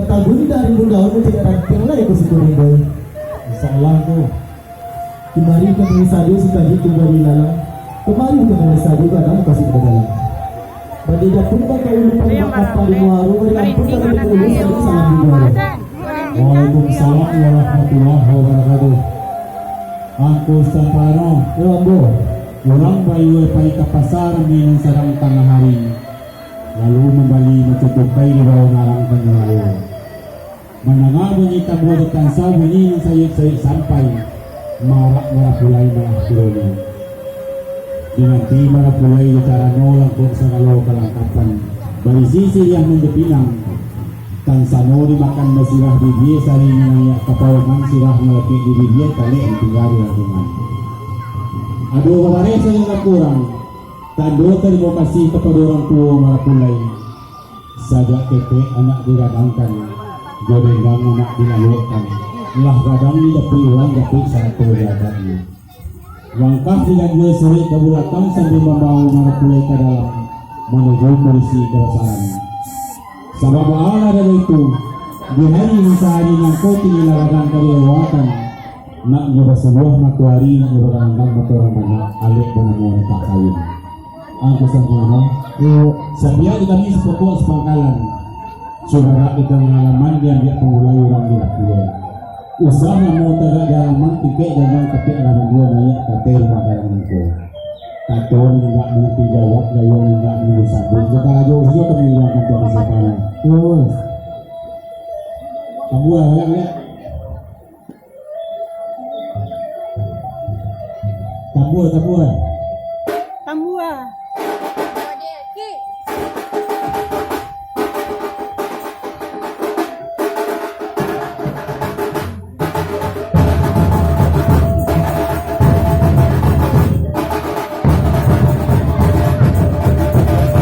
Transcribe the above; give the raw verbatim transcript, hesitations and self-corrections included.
Tagun dari bunda, anu tidak rantiang lai ko siko rindu. Insya Allah ko. Kemari ka mangisa jo si Kaji tumbuah di lalang. Kemari ka mangisa jo gadang ka siko dalam. Badi dapun baka ulu pang bak kapa di muaro, badi ampun baka di ulu salam di muaro. Waalaikumsalam warahmatullahi wabarakatuh. Angku Sutan Parano, yo ambo. Urang bayua pai ka pasa rami nan sadang tangah hari, lalu mambali macam tukai di bawah ngarang panyuayo. Mandanga bunyi tambua di tansau, bunyi nan sayuik-sayuik sampai, marak marapulai malah kironyo. Dinanti marapulai di carano langkok sagalo kalangkapan, barisi siriah nan dipinang. Tansano dimakan basirah bibia, sari minangiak kapaloman, sirah malapik di bibia, talek ditingga di langkungan. Ado babareh sajo ka urang, tando tarimo kasih kapado urang tuo marapulai. Sajak ketek anak digadangkan, jo dendang anak dilaluakkan, lah gadang didapuik urang, dapuik sarato di adatnyo. Langkah diganjua surek ka bulakang, sambia mambawo marapulai ka dalam, manuju kurisi kabasaran. Sabab baa lah dek itu, di hari nan sahari nangko kini lah gadang ka dilaluakan, nak nyo basuluah matoari, nak nyo bagalanggang mato urang banyak, alek banamo nikah kawin. Angku Sutan Parano, yo, sapiak di kami sapokok sapangkalan, subarak di tangah alaman, diambiak pangulai urang di dapua. Usah namo tagak di alaman, tingkek janjang tapiak alaman juo, naiak ka ateh rumah gadang nangko. Kato nan indak mananti jawab, gayo nan indak mananti sabuik, jo karajo usio kami ilang kantua masa depan. Yo. Tambua, galak, galak. Tambua, tambua.